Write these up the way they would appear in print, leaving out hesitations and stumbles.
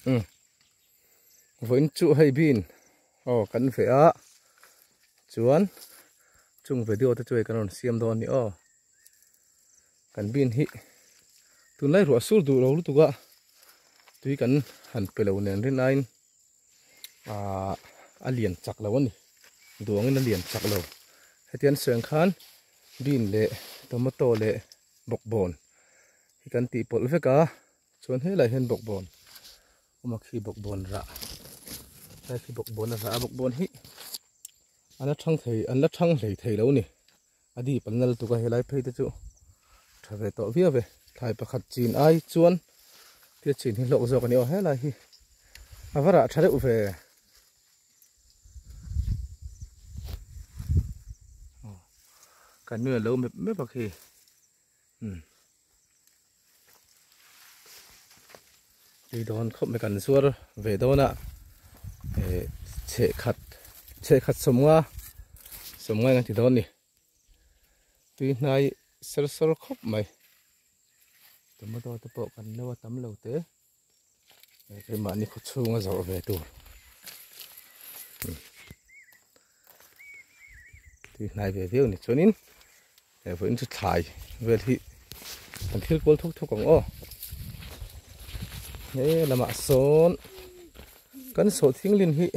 Um vawiin chu hei bin aw kan veh a chuan chung video te chu hei kan rawn siam dawn a ni aw kan bin hi tunlai ruah sur duh lo lutuk a tui kan han pe lo nen rin aiin ahh a lian chak lo a ni duangin a lian chak lo hetiang sawi ang khan bean leh tomato leh bawkbawn hi kan tih pawlh vek a chuan helaiah hian bawkbawn awm a khi bawkbawn rah helai khi bawkbawn a rah a bawkbawn hi an la thang thei an la thang hlei thei lo a ni a dip an la lutuk a helai phei te chu tha ve tawh viau ve thlai pakhat chin ai chuan thil chin hi hlawk zawk a ni aw helai hi a va rah tha deuh ve. Kan nu alo mep mep a khi umm tui dawn khawp mai kan zuar ve dawn a eh chheh khat chheh khat sawmnga sawmnga eng a ti dawn a ni tui hnai ser sawr khawp mai tomato te pawh kan lo a tam lo te. Keimahni khaw chhunga zawrh ve tur tui hnai ve viau ni chuanin he vawiin chu thlai vel hi an thil kual thuk thuk ang aw he lamah sawn kan sawh thinglin hi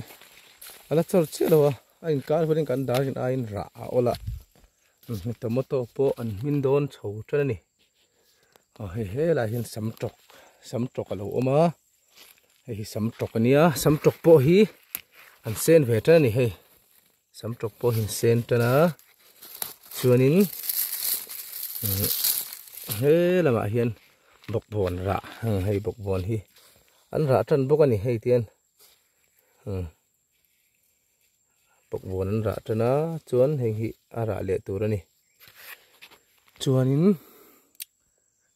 a la chawr chiah lo a a inkar verin kan dar in aiin rah a awl a tomato pawh an hmin dawn chho tan a ni. Aw hei helaiah hian sam tawk sam tawk a lo awm a hei hi sam tawk a nia sam tawk pawh hi an sen ve tan a ni hei sam tawk pawh hi an sen tan a chuanin he lamah hian bawkbawn rah hei bawkbawn hi an rah tan bawk a ni hei tian Bawkbawn an rah tan a chuan heng hi a rah leh tur a ni chuanin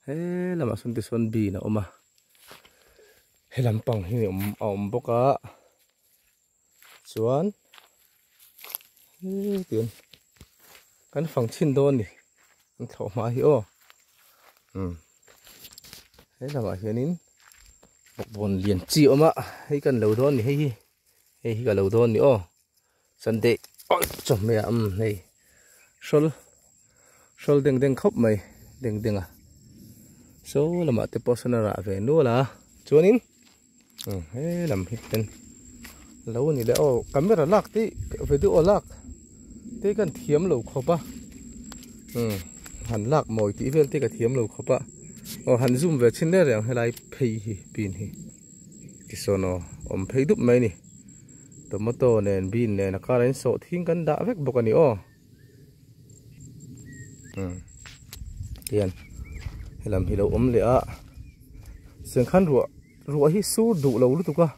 he lamah sawn tisawn bean a awm a he lampang hi a awm bawk a chuan hetiang kan fang chhin dawn a ni an thlawh hma hi aw umm he lamah hianin bawkbawn lian chi a awm a hei kan lo dawn a ni hei hi. Hei hi ka lo dawn ni aw Sunday chawhmeh ah umm hei hrawl hrawl deng deng khawp mai deng deng a saw lamah te pawh sawn a rah ve nual a chuanin umm he lam hi ten lo ni leh aw camera lak te video lak te kan thiam lo khawp a umm han lak mawi tih vel te ka thiam lo khawp a aw han zoom ve chhin reng reng helai phei hi pin hi. Tisawn aw awm phei dup mai a ni tomato nen bean nen a karah in sawhthing kan dah vek bawk a ni aw umm tihian helam hi lo awm leh a sengkhan ruah ruah hi sur duh lo lutuk a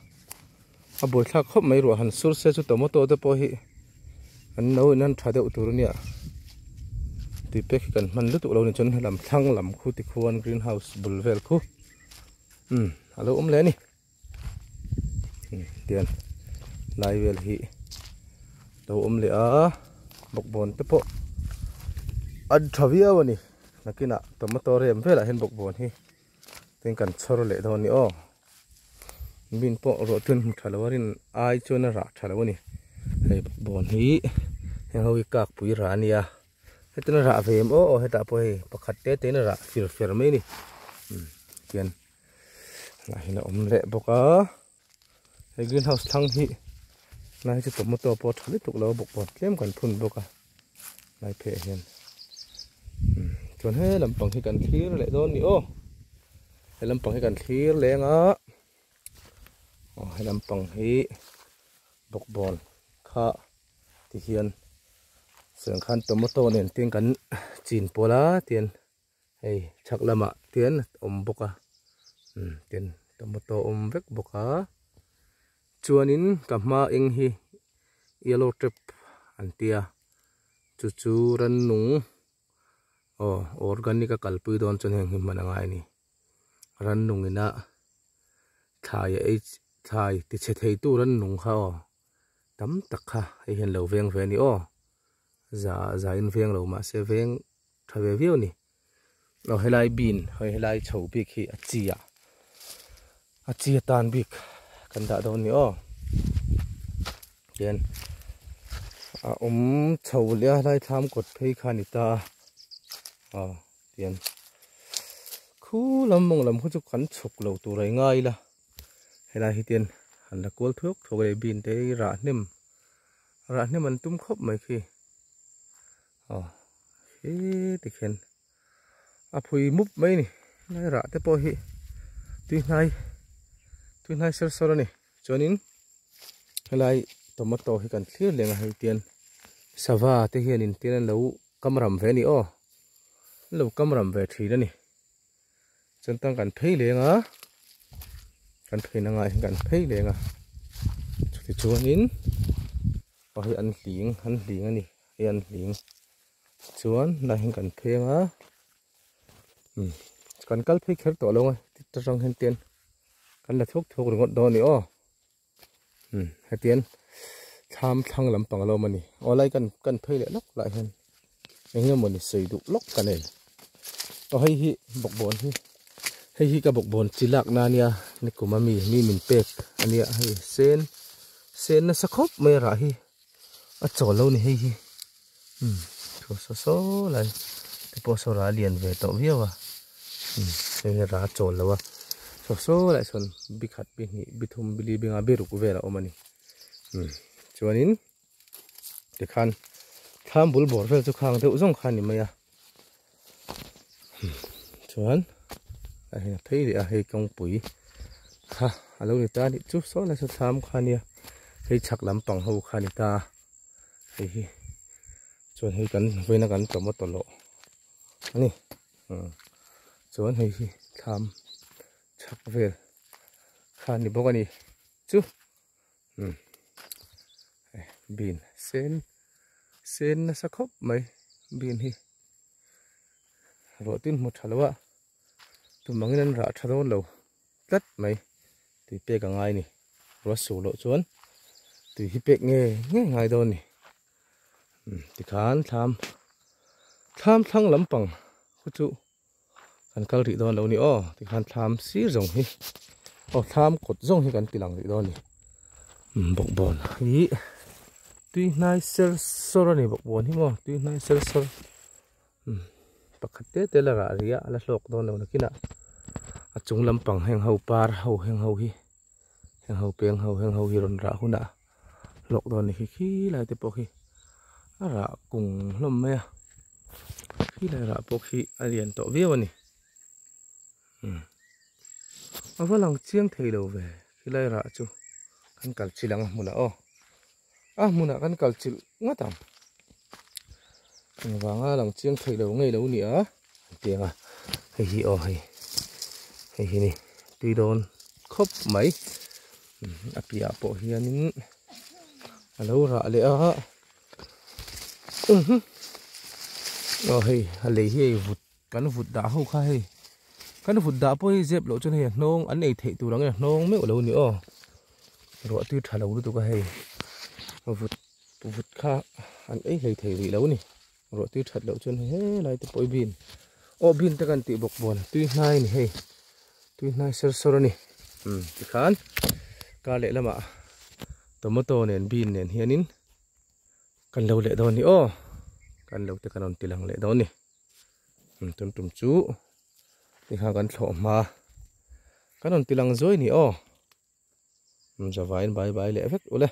a buaithlak khawp mai ruah han sur se chu tomato te pawh hi an no in an tha deuh tur a nia tui pek hi kan hman lutuk lo ni chuan helam thlang lam khu tikhuan green house bul vel khu. Umm a lo awm leh a ni umm tian lai vel hi lo awm leh a bawkbawn te pawh an tha viau a ni nakinah tomato rem velah hian bawkbawn hi tin kan chhawr leh dawn a ni aw bean pawh ruah tun hmu tha lo a rin ai chuan a rah tha lo a ni hei bawkbawn hi heng ho hi kakpui rah a nia. Hetin a rah ve em aw aw hetah pawh hei pakhat te te in a rah fir fer mai a ni umm tian lah hian a awm leh bawk a he green house thlang hi lai hi chu tomato pawh a tha lutuk lo a bawkbawn tlem kan phun bawk a lai pheh ah hian umm chuan he lampang hi kan thlir leh dawn a ni aw he lampang hi kan thlir leng a aw he lampang hi bawkbawn kha. Tihian chuan khan tomato nen te kan chin pawl a tian hei chhak lamah tian a awm bawk a umm tian tomato a awm vek bawk a chuanin ka hma eng hi yellow tap an tia chu chu rannung aw organic a kalpui dawn chuan heng hi hman a ngai a ni rannung ina thlai a ei thlai tichhe thei tur rannung kha aw. Tam tak kha hei hian lo veng ve a ni aw za za in veng lo mahse veng tha ve viau a ni aw helai bean hei helai chho bik hi a chi ah A chi atan bik kan dah dawn ni aw. Tian a awm chho leh a lai thlam kawt phei kha a ni ta a aw tian khu lam mawng lam khu chu kan chhuk lo tur a i ngai ila helai hi tian han la kual thuak thuak a ni bean te hi rah hnem rah hnem an tum khawp mai khi aw he tikhian. A phui mup mai a ni helai rah te pawh hi tui hnai tui hnai ser sawr a ni chuanin helai tomato hi kan thlir leng a hei tian sava te hianin tian an lo kam ram ve a ni aw an lo kam ram ve thin a ni chuan tang kan phei leng a kan phei na ngaiah hian kan phei leng a chuti chuanin aw hei an hling an hling a ni hei an hling. Chuan lai hian kan pheng a umm kan kal phei kher tawh lo a ti atang hian ten kan la thuk thuk ringawt dawn a ni aw umm hetiang thlam thlang lampang a lo awm a ni aw lai kan kan phei leh lawk lah hian eng emaw ni sawi duh lawk ka nei aw hei hi bawkbawn hi hei hi ka bawkbawn chi lak na ania nikum ami mi min pek ania hei sen sen nasa khawp mai a rah hi a chawl lo ni hei hi. Umm thu saw saw lai te pawh saw rah lian ve tawh viau a umm hei hi rah a chawl lo a saw saw lai sawn bi khat bi hnih bi thum bi li bi nga bi ruk vel a awm a ni umm chuanin tikhan thlam bul bawr vel chu khang deuh zawng kha a ni mai a umm chuan a hei a phei leh a hei kawngpui kha a lo ni ta a nih chu saw lai saw thlam kha a nia hei chhak lampang ho kha a ni ta a. Hei hi chuan hei kan vawiina kan tomato lawh a ni chuan hei hi thlam chhak vel kha a ni bawk a ni chu bean sen sen nasa khawp mai bean hi ruah tin hmu tha lo a tum angin an rah tha dawn lo. tlat mai tui pek a ngai ni ruah sur loh chuan tui hi pek nge nge ngai dawn ni tikhan thlam thlam thlang lampang khu chu kan kal rih dawn lo ni aw tikhan thlam sir zawng hi aw thlam kawt zawng hi kan ti lang rih dawn ni bawkbawn hi tui hnai ser sawr a ni bawkbawn hi maw tui hnai ser sawr. Pakhat te te la rah rih a a la hlawk dawn lo nakinah a chung lampang heng ho par ho heng ho hi heng ho peng ho heng ho hi rawn rah hunah hlawk dawn ni khi khi lai te pawh khi a rah kung hlawm mai a khi lai rah pawh khi a lian tawh viau a ni a va lang chiang thei lo ve khi lai rah chu kan kal chilh ang a hmunah aw. A hmunah kan kal chilh ngawt ang. Engvanga lang chiang theih lo ngei lo ni a an ti ang a. Hei hi aw hei hei hi ni tui dawn khawp mai. A piahah pawh hianin a lo rah leh a. Aw hei a lei hi hei vut kan vut dah ho kha hei kan vut dah pawh hi zep loh chuan hei a hnawng an ei theih tur ang e a hnawng meuh lo ni aw ruah tui tha lo lutuk a hei vut vut kha an ei hlei thei rih lo ni ruah tui that loh chuan he lai te pawh i bin aw bin te kan tih bawk bawn tui hnai a ni hei tui hnai ser sawr a ni um tikhan kar leh lamah tomato nen bean nen hianin kan lo leh dawn ni aw kan lo te kan rawn ti lang leh dawn ni. Tun tum chu tikhan kan thlawh hma kan rawn ti lang zuai ni aw. Zavain bai bai leh vek ule.